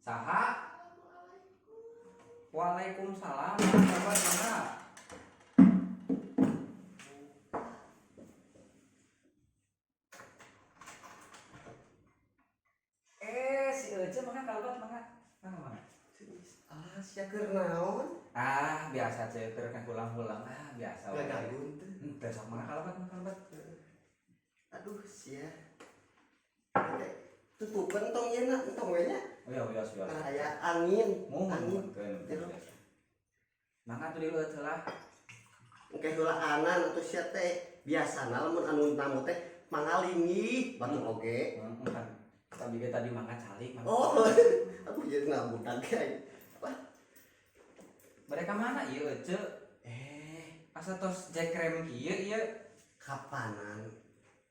Saha? Waalaikumsalam. Kabar mana? Eh, si Ece mangga kalbat mangga. Mangga mangga. Ah, sia keur naon? Ah, biasa ceu keur hulang-hulang. Ah, biasa we. Gagagun teh. Henteu sok mangga kalbat mangga kalbat. Aduh, sia. Teh tutupan tong ieu na, tong we nya. Oh iya, wios wios. Nah, aya angin. Mun Angin. mun. Jero. Mangga tuh di leuweut heula. Engke heula anan atuh sia teh. Biasana lamun anu tamu teh mangalinggih batur oge. Heeh kan. Tadi ge tadi mangga calik mangga. Oh, aku jadi ngabudak ge. Apa? Mereka mana ieu Ece? Eh, Asa tos jekrem kieu ieu? Kapanan?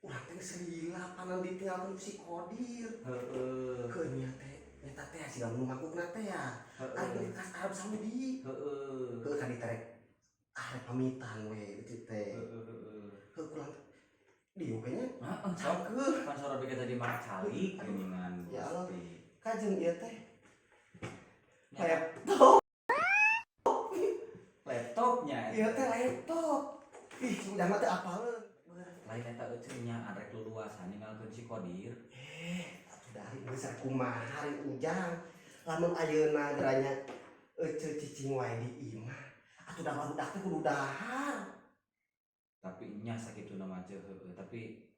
Urang teh geus lila panan ditinggalkeun ku si Kodir. Heeh. Heuh nya teh, nyata teh siga nu mangkukna teh ya. Heeh. Ari ka Arab Saudi. Heeh. Heuh kan diterek. Ah, rek pamitan we kitu teh. Heeh heeh. Heuh kurang dieu kayaknya. Heeh, sok. Cakeuh. Pan sorot ge tadi mangga calik geuningan. Ya Allah. Gusti. Kajeng ieu teh. Ya, Laptop. laptopnya. Ieu teh laptop. Ih, sudah mah teh apaleun. Lain eta euceu nya arek luluasan ninggalkeun si Kodir. Eh, atuh dari geus rek kumaha ari ujang. Lamun ayeuna geranya eceu cicing wae di imah. Atuh da barudak teh kudu dahar. Tapi nya sakituna mah ceu heueuh, tapi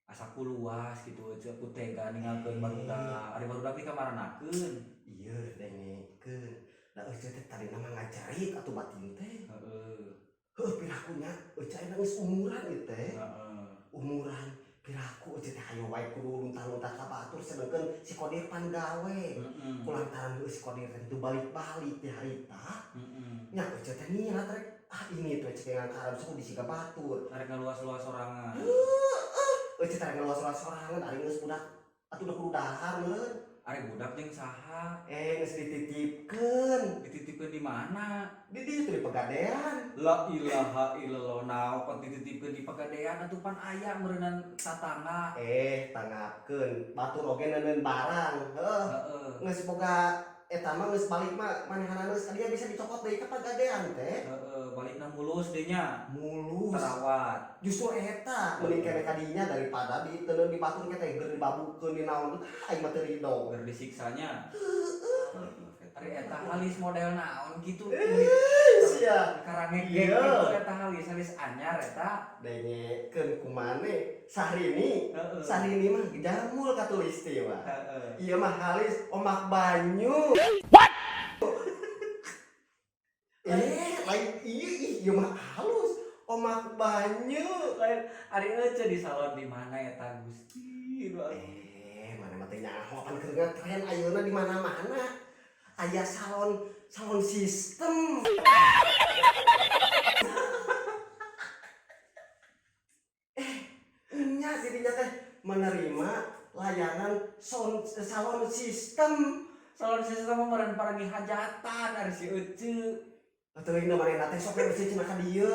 asa ku luas gitu euceu ku tega ninggalkeun barudak. Ari barudak di kamaranakeun. Ieu dengekeun. Da eceu teh tadina mah ngajarit atuh batin teh. Heeh. Heuh pirakunya eceu ayeuna geus umuran ieu teh. Heeh. Umuran piraku eceu teh hayo wae kudu luntah-luntah ka batur sedengkeun si Kodir pan gawe. Heeh. Kulantaran heuh si Kodir teh teu balik-balik ti harita. Heeh. Nya eceu teh niat rek ah ini tuh cek yang ka Arab Saudi siga batur. Arek ngaluas-luas sorangan. Eceu teh ngeluas-luas sorangan ari geus budak atuh udah kudu dahar meureun. Ari budak jeung saha? Eh geus dititipkeun. Dititipkeun di mana? Di dieu teh di Pegadean. La ilaha illallah, naon pan dititipkeun di Pegadean atuh pan aya meureunan tatangga. Eh tanggapkeun batur oge neuneun barang. Heuh. Heeh. Geus boga eta mah geus balik mah manehanana geus dia bisa dicokot deui ka Pegadean teh. Heeh, balikna mulus deui nya. Mulus. Terawat. Justru eta mending kene kadinya daripada diteundeun di batur teh geur dibabukeun di naon ah aing mah teu rido. Keur disiksanya. Ari eta halis model naon gitu. Sia. Karangegek Iya. gitu eta halis halis anyar eta. Dengekeun kumane Sahrini. Heeh. Sahrini mah jamul katulistiwa. Heeh. Ieu mah halis omak banyu. What? Eh, lain ieu ih ieu mah halus omak banyu. Lain ari euceu di salon di mana eta Gusti? Eh, mana mah teh nyaho pan keur ngetren ayeuna di mana-mana. Aya salon salon sistem. Eh, nya dirinya teh menerima layanan salon sistem. Salon sistem mah meureun parangi hajatan ari si euceu. Atuh ieu manehna teh sok we cenah ka dieu.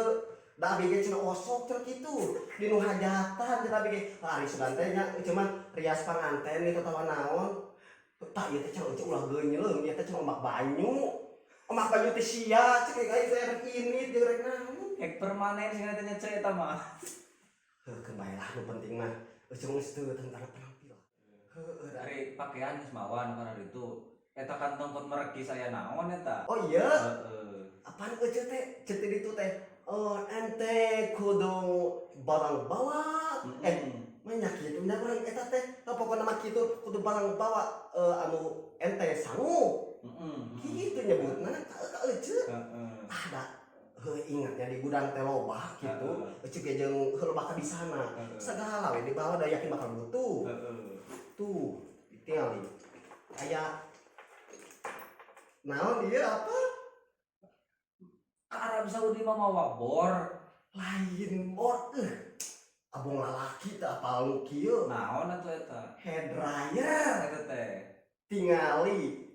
Da abi ge cenah osok cenah kitu. Di nu hajatan cenah abi ge. Ah, ari sugan teh nya ieu mah rias panganten gitu atawa naon. Tah ieu teh cenah euceu ulah geunyeuleuh, ieu teh cenah omak banyu. Omak banyu teh sia cek aing teh rek ini jeung rek naon. Hek permanen sih teh nya ceu eta mah. Heuh keun bae lah nu penting mah euceu geus teu tentang penampilan. Heueuh da. Ari pakaian geus mawa nu kana ditu. Eta kan tongkot merekis aya naon eta. Oh iya. Heeh. Apaan euceu teh? Ceuk teh ditu teh. Oh, ente kudu barang bawa. Eh, banyak gitu nya urang eta teh. Pokokna mah kitu kudu barang bawa anu ente sangu. Heeh. Kitu nyebutna ka euceu. Heeh. Ah da heuh ingatnya di gudang teh loba kitu. Euceu ge jeung heuh loba ka di sana. Segala we dibawa da yakin bakal butuh. Heeh. Tuh, ditinggal di. Aya naon ieu apa? Ke Arab Saudi mah mawa bor. Lain bor abong lalaki teh apal nu kieu. Naon atuh eta? Hair dryer. Eta teh Tingali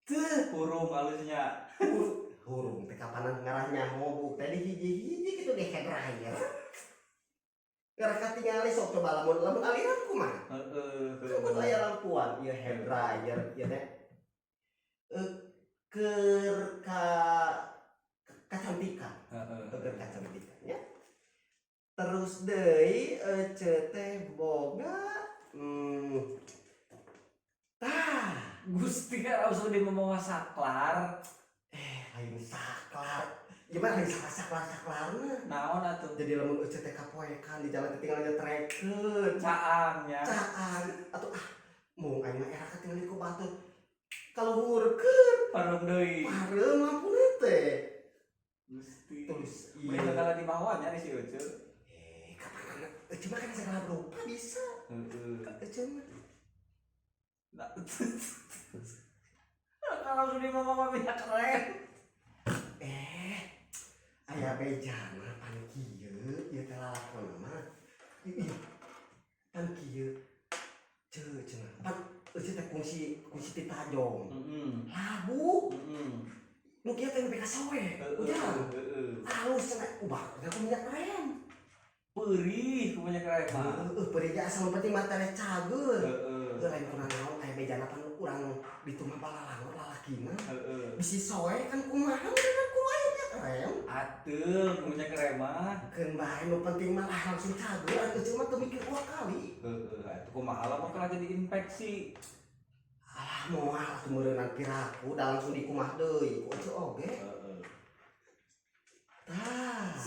teu hurung alusnya. Hurung teh kapanan ngarah nyaho buk teh di hiji-hiji kitu di hair dryer. Ngarah katingali sok coba lamun lamun aliran kumaha? Heeh. Kan kudu aya lampuan ieu hair dryer ieu teh. Keur ka kacantikan. Heeh. Keur kacantikan nya. Terus deui ece teh boga tah. Gusti kan langsung di mamawa saklar. Eh, lain saklar. Gimana lain saklar saklar saklarna. Naon atuh? Jadi lamun ece teh kapoekan di jalan teh tinggal nyetrekeun. Caang nya. Caang atuh, ah, mung aing mah era katingali ku batur kaluhurkeun. Pareum deui. Pareum lampuna teh. Gusti. Terus Mereka iya. kalau dibawa nya si Ucu. Eh, kapan ece mah kan segala rupa bisa. Heeh. Ece mah. Nah, kalau sudah mama minyak rem. Eh, aya bejana pan kieu ieu teh lalakon mah. Ih, pan kieu. Ceu cenah. Pan ece teh kungsi kungsi ti tajong. Labu nu kieu teh nepi ka soe. Ujang. Alus cenah ubah ku minyak rem. Perih ku minyak rem mah. Heeh, perih ge asal nu penting mah teh cager. Heeh. Heuh, lain kurang naon, aya bejana pan urang ditu mah balalangor lalakina. Heeh. Bisi soe kan kumaha kan kudu aya minyak rem. Ateung ku minyak rem mah. Keun bae nu penting mah lah langsung cager atuh cuma teu mikir dua kali. Heeh, atuh kumaha lamun kana jadi infeksi. Alah, moal atuh meureunan piraku da langsung dikumah deui ku ece oge. Heeh. Tah.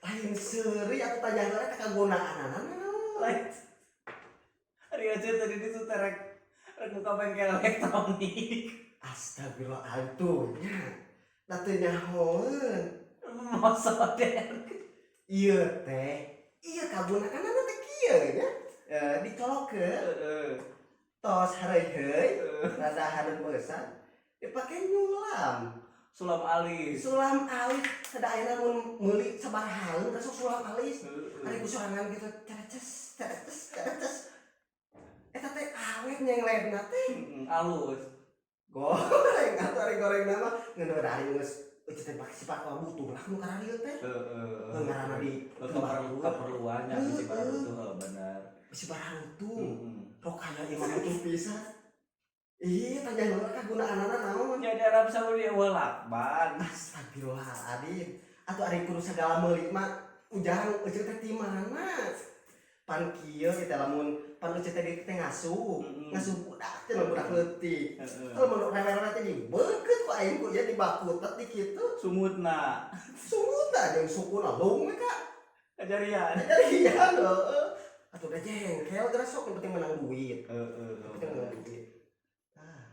Lain seuri atuh tanya heula teh kagunaanana naon. Lain. Ari aja tadi itu terek rek buka bengkel elektronik. Astagfirullahaladzim tuh nya. Da teu nyahoeun. Mosoder. Ieu teh, ieu kagunaanana teh kieu nya. Eh, dicolokeun Heeh. tos hareuy-heuy rada hareut meusat dipake nyulam. Sulam alis. Sulam alis sada ayeuna mun meuli sabaraha haeun sok sulam alis. Ari ku sorangan gitu cereces cereces cereces. Eta teh awet nyengledna teh. Heeh, alus. Goreng atuh ari goreng mah ngeuneuh da ari geus eueuh teh pake sifat butuh lah nu kararieu teh. Heeh. Ngaranna di Keperluannya bisi baru tuh bener. Bisi barutuh. Heeh. Rokaya ieu mah butuh pisan. Ih, tanya heula kagunaanana naon. Jadi Arab Saudi eueuh lakban. Astagfirullahaladzim. Atuh ari kudu sagala meuli mah ujang euceu teh ti mana? Pan kieu teh lamun pan euceu teh teh ngasuh, ngasuh budak teh budak leutik. Heeh. Kalau mun rewel teh dibeukeut ku aing ku ieu dibakutet di kitu. Sungutna. Sungutna jeung sukuna leung we ka. Kajarian. Kajarian heueuh. Atuh da jengkel geura sok yang penting menang duit. Heeh. Yang penting menang duit. Ah.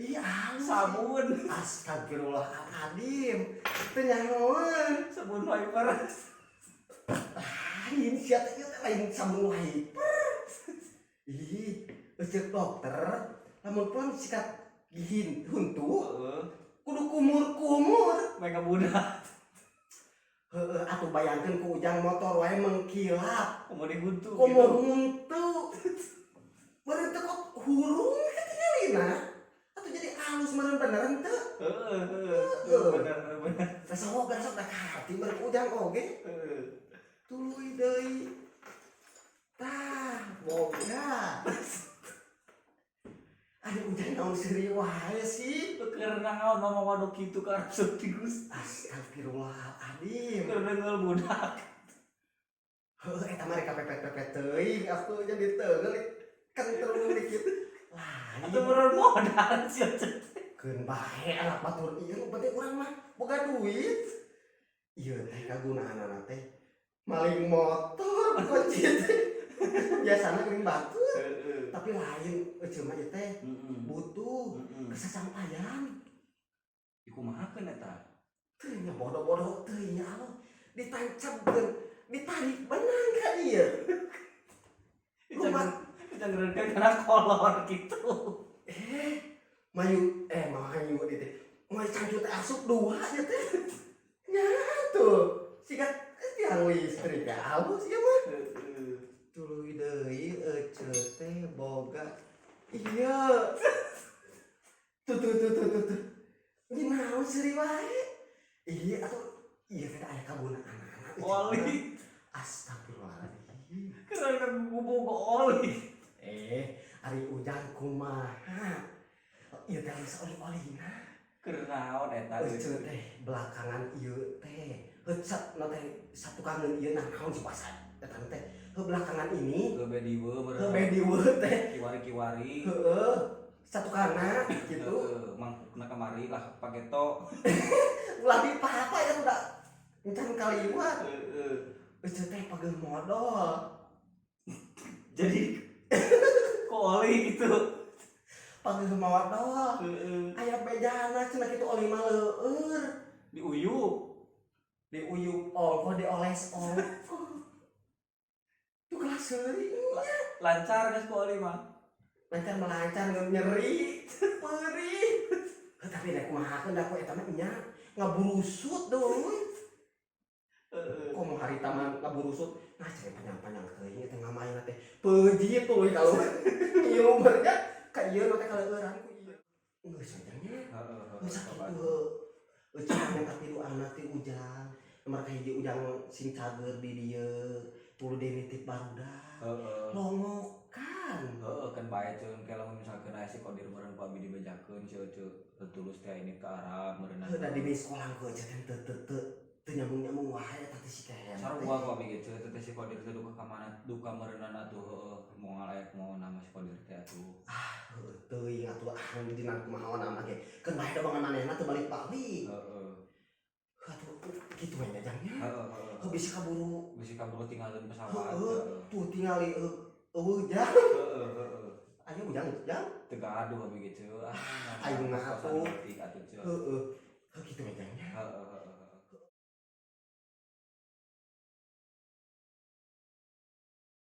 Iya, halus. Sabun. Astagfirullahaladzim. Teu nyahoeun. Sabun wiper. Lain sia teh ieu teh lain sabun wiper. Ih, ceuk dokter, lamun pulang sikat gigi huntu, Heeh. kudu kumur-kumur. Mega budak. Heeh, atuh bayangkeun ku ujang motor wae mengkilap. Komo dihuntu Komo gitu. huntu. Meureun teh kok hurung katingalina. Atuh jadi alus meureun bener henteu. Heeh, heeh. Bener bener. Rasa woga sok da kaharti meureun ku ujang oge. Heeh. Tuluy deui. Tah, boga. Aduh, ujang naon seuri wae sih. Keur naon mama waduk kitu ka Arab Saudi Gus. Astagfirullahaladzim. Keur deungeul budak. Heuh, eta mah rek pepet-pepet teuing atuh jadi teunggeul kentrung dikit. Lain. Atuh meureun modal sia. Keun bae anak batur ieu nu penting urang mah boga duit. Ieu teh kagunaanana teh maling motor kunci teh. Biasana geuning batur. Heeh. Tapi lain euceu mah ieu teh Heeh. butuh Heeh. kesasampaian. Dikumahakeun eta? Teu nya bodoh-bodoh teuing nya Allah. Ditancapkeun, ditarik benang ka ieu. Lumat. Dicangreunkeun kana kolor gitu. Eh, mayu eh mayu di teh. Mayu cangcut teh asup dua ya teh. Nya tuh. Sikat tiang listrik ya halus ieu mah. Heeh. Tuluy deui ece teh boga. Iya. Tuh tuh tuh tuh tuh. Tuh. Ini naon seuri wae. Iya atuh ieu teh aya kagunaanana. Oli. Astagfirullahaladzim. Keren kan gubuk oli. Eh, ari Ujang kumaha? Ieu teh geus oli-olina. Keur naon eta? Ece teh belakangan ieu teh. Heuh na teh satukangeun ieu nah naon sih bahasa eta teh. Heuh, belakangan ini Heuh, dieu heuh dieu teh. Kiwari-kiwari. Heeh. Satukangna gitu. Heeh, mangkukna kamari lah pageto. Ulah dipapa ya udah encan kaliwat. Heeh. Ece teh pageuh modol. Jadi kok oli gitu. Pageuh modol. Heeh. Aya bejana cenah kitu oli mah leueur. Diuyup. Diuyup ongkoh, dioles ongkoh. Tuh kelas seuring. Lancar geus ku oli mah. Lancar melancar nyeri perih. Heuh, tapi rek kumaha da ku eta mah nya ngaburusut deui. Heeh. Komo harita mah ngaburusut. Nah, cari panjang-panjang teuing teh ngamain teh. Peujit tuluy kalau ieu mereka ka ieu nu teh kaleueuran ku ieu. Geus nya. Heeh. Geus sakitu heuh. Eueuh, minta piduana ti Ujang. Nomor kahiji, Ujang sing cager di dieu. Tuluy deui nitip barudak. Heeh. Longokan. Heeh, kan bae ceun ke lamun misalkeun aya si Kodir meureun ku abi dibejakeun si Ece tulus teh ini ke Arab meureun. Heuh, da di sekolah ku teh teu teu teu teu nyambung-nyambung wae eta teh si Ken. Sarua ku abi ge teh teh si Kodir teh duka ka mana duka meureunana atuh, heueuh, moal aya kumaha nama si Kodir teh atuh. Heuh, teuing atuh ah dina kumaha nama ge. Keun bae da bangan manehna teu balik-balik. Heeh. Heuh atuh kitu we nya, Jang, nya. Heeh heeh. Heuh, bisa kaburu. Bisi kaburu tinggalin pesawat. Heeh. Tuh tingali eueuh, Jang. Heeh heeh. Ayo Ujang, Jang. Teu gaduh abi ge, ceu. Ah. Ayo mah atuh. Atuh, ceu. Heeh. Heuh, kitu we, Jang, nya. Heeh heeh.